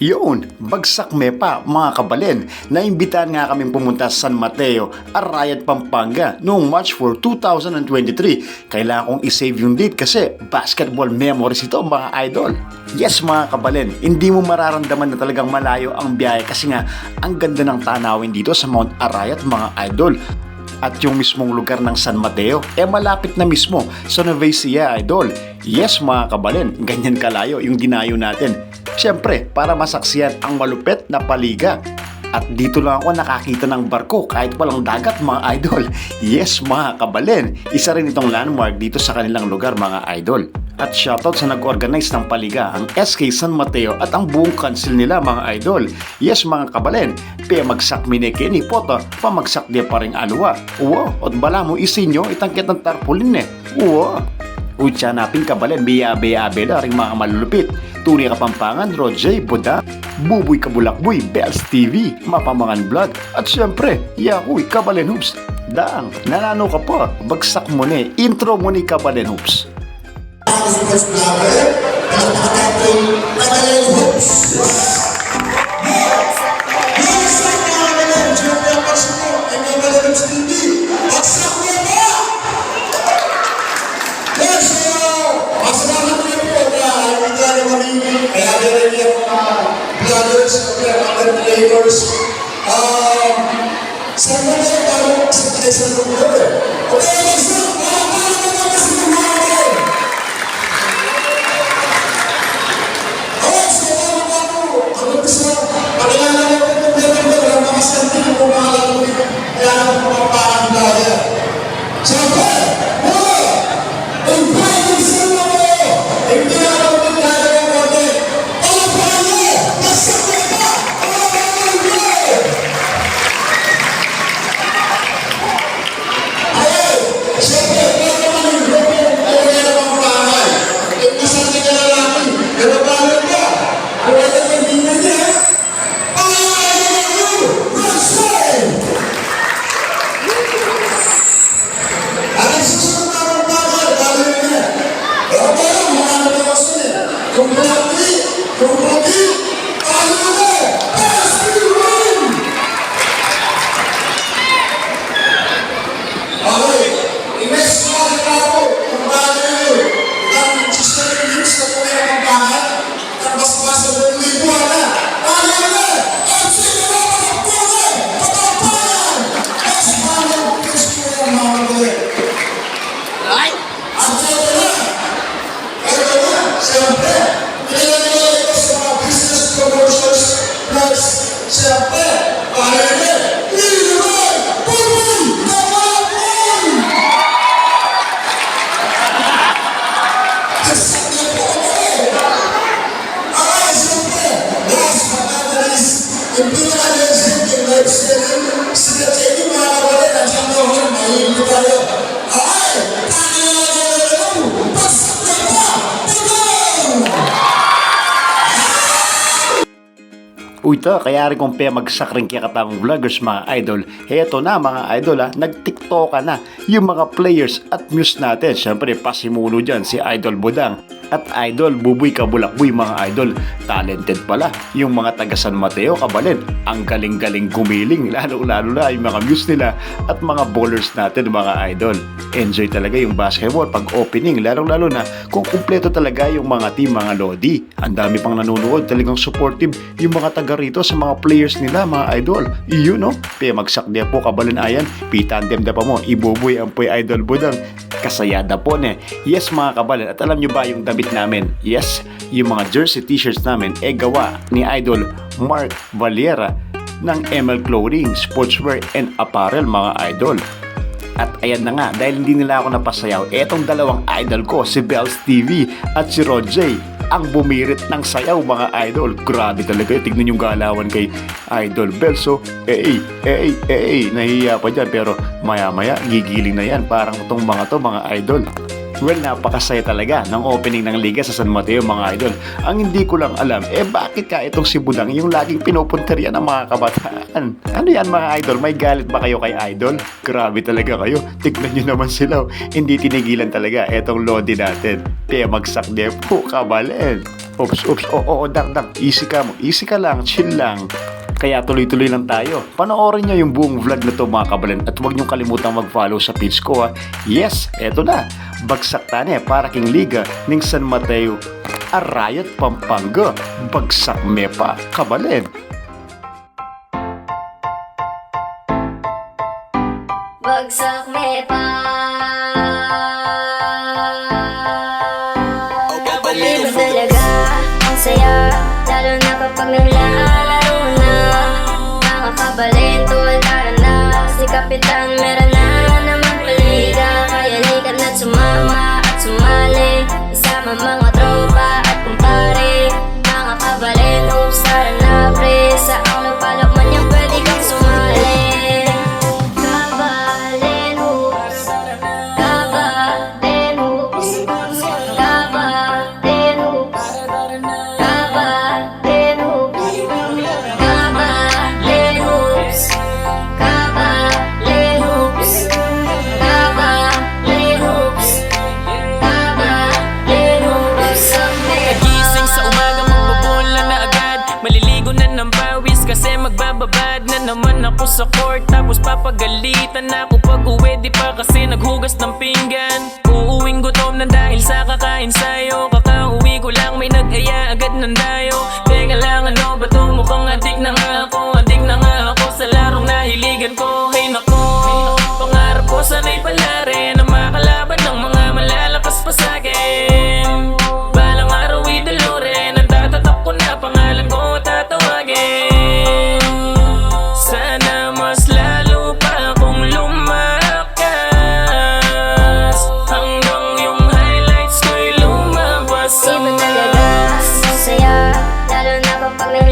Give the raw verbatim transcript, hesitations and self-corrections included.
Yun, bagsak me pa, mga kabalen. Naimbitahan nga kaming pumunta sa San Mateo, Arayat, Pampanga, noong March four, two thousand and twenty-three. Kailangan kong i-save yung date kasi basketball memories ito, mga idol. Yes, mga kabalen, hindi mo mararamdaman na talagang malayo ang biyahe kasi nga ang ganda ng tanawin dito sa Mount Arayat, mga idol. At yung mismong lugar ng San Mateo, eh, malapit na mismo sa Nueva Ecija, idol. Yes, mga kabalen, ganyan kalayo yung dinayo natin. Siyempre, para masaksihan ang malupet na paliga. At dito lang ako nakakita ng barko kahit walang dagat, mga idol. Yes, mga kabalen, isa rin itong landmark dito sa kanilang lugar, mga idol. At shoutout sa nag-organize ng paliga, ang S K San Mateo at ang buong council nila, mga idol. Yes, mga kabalen, pamagsak mi ne keni, pota, pamagsak de pa ring aliwa. Uwa, at balamu isinyo itang ketang tarpaulin ne. Uwa. Utsa na pin, kabalen, biya-biya bela ring mga malulupit. Tuni Kapampangan, Roger, Buda, Buboy Kabulakboy, Bells T V, Mapamangan Vlog, at siyempre, yaku i Kabalen Hoops. Dang, nananu ka pa, bagsak mu ne, intro mu ne i Kabalen Hoops. Ang first vlogger, ang nakatapon, Kabalen Hoops. Yes, uh, masalamat na po na, ah, hindi na naman, kaya meron yung mga vloggers, mga content creators. Ah, sa mga tayo, parang sa tayo sa lugar, eh. Okay, so, para, para naman kami sa mga tayo. Alright, so, ano ba po? Ano gusto? Pakilala mo po kung meron ba? Walang mga santi, yung mga lalaki. Kaya lang po ang parang daya. Siyempre, muli, ang brightest na mga, ang pinakamatindang mga konti. Palakpakan niyo! Basta po ba? Palakpakan niyo! Ay, siyempre, meron naman yung grupo, ay, wala namang pangalan. Yung masang na lalaki, pero paano ba? Ang wala nang tingnan niya, Ay! At ito na, ito na, siyempre, kilala nila ito sa mga business promotions, plus, siyempre, pare, Leroy Pulpul Tamarapon! Ang sakit po, pare! Alright, siyempre, last but not the least, yung pinaka-legend yung live streaming, sila Jenny, mga kabalen, nandiyan daw yun, mahilig tayo. Alright, tayo na lang, tayo na lang, pagsakta pa, tignan! Uy, ta, kaya rin kung pamagsak rin kaya katang vloggers, mga idol. Heto na, mga idol, ha, nag-TikTok na yung mga players at muse natin. Siyempre, pasimuno dyan si Idol Budang at Idol Buboy Kabulakboy, mga idol. Talented pala yung mga taga San Mateo, kabalen. Ang galing-galing gumiling, lalo-lalo na yung mga muse nila at mga bowlers natin, mga idol. Enjoy talaga yung basketball pag opening, lalong-lalo na kung kumpleto talaga yung mga team, mga lodi. Ang dami pang nanonood, talagang supportive yung mga taga rito sa mga players nila, mga idol. Iyon, no? Pamagsak de po, kabalen, ayan. Pitandem da pa mo, i Buboy ampo i Idol Budang. Kasaya da po, ne? Yes, mga kabalen. At alam nyo ba yung damit namin? Yes, yung mga jersey t-shirts namin, e gawa ni Idol Mark Valera ng M L Clothing, Sportswear and Apparel, mga idol. At ayan na nga, dahil hindi nila ako napasayaw, etong dalawang idol ko, si Bells T V at si Rod J, ang bumirit ng sayaw, mga idol. Grabe talaga, tignan yung galawan kay Idol Bells, oh. Eh, eh, eh, eh, nahihiya pa dyan, pero maya-maya, gigiling na yan. Parang itong mga to, mga idol. Well, napakasaya talaga ng opening ng liga sa San Mateo, mga idol. Ang hindi ko lang alam, eh, bakit ka itong si Budang yung laging pinupuntirya ng mga kabataan? Ano yan, mga idol? May galit ba kayo kay Idol? Grabe talaga kayo. Tignan nyo naman sila, oh. Hindi tinigilan talaga etong lodi natin. Pamagsak de po, kabalen. Oops, oops, oo, oo, dak, dak, easy ka mo, easy ka lang, chill lang. Kaya tuloy-tuloy lang tayo. Panoorin nyo yung buong vlog na to, mga kabalen, at huwag nyong kalimutang mag-follow sa page ko, ha. Yes, eto na. Bagsak tane para king liga ning San Mateo Arayat, Pampanga. Bagsak me pa, kabalen. Bagsak me pa. Kapatid mo talaga, ang saya, lalo na kapag naglalaro na. Mga kabalen, tol, tara na. Si Kapitan Mera na naman paliga, kaya halika na't sumama at sumali. Kasama mga tropa at kumpare, mga kabalen, oops, tara na, pre. Saang lupalop man yan, pwede kang sumali. Kabalen hoops, kabalen hoops, kabalen hoops, kabalen hoops, kabalen hoops, kabalen hoops, kabalen hoops. Nagising sa umaga, magbobola na agad. Maliligo na ng pawis kasi magbababad na naman ako sa court. Tapos papagalitan ako pag-uwi, di pa kasi naghugas ng pinggan. Uuwing gutom na dahil sa kakain sayo. Kakauwi ko lang, may nag-aya agad ng dayo. Teka lang, ano ba to? Mukhang adik na nga ako. Adik na nga ako sa larong nahiligan ko. Hay nako, pangarap ko sana'y palare na makalaban ng mga malalakas pa sa'kin. Balang araw idalure, natatatak ko na, pangalan ko tatawagin. Sana mas lalo pa akong lumakas hanggang yung highlights ko'y lumabas. Iba talaga, masaya, lalo na kapag may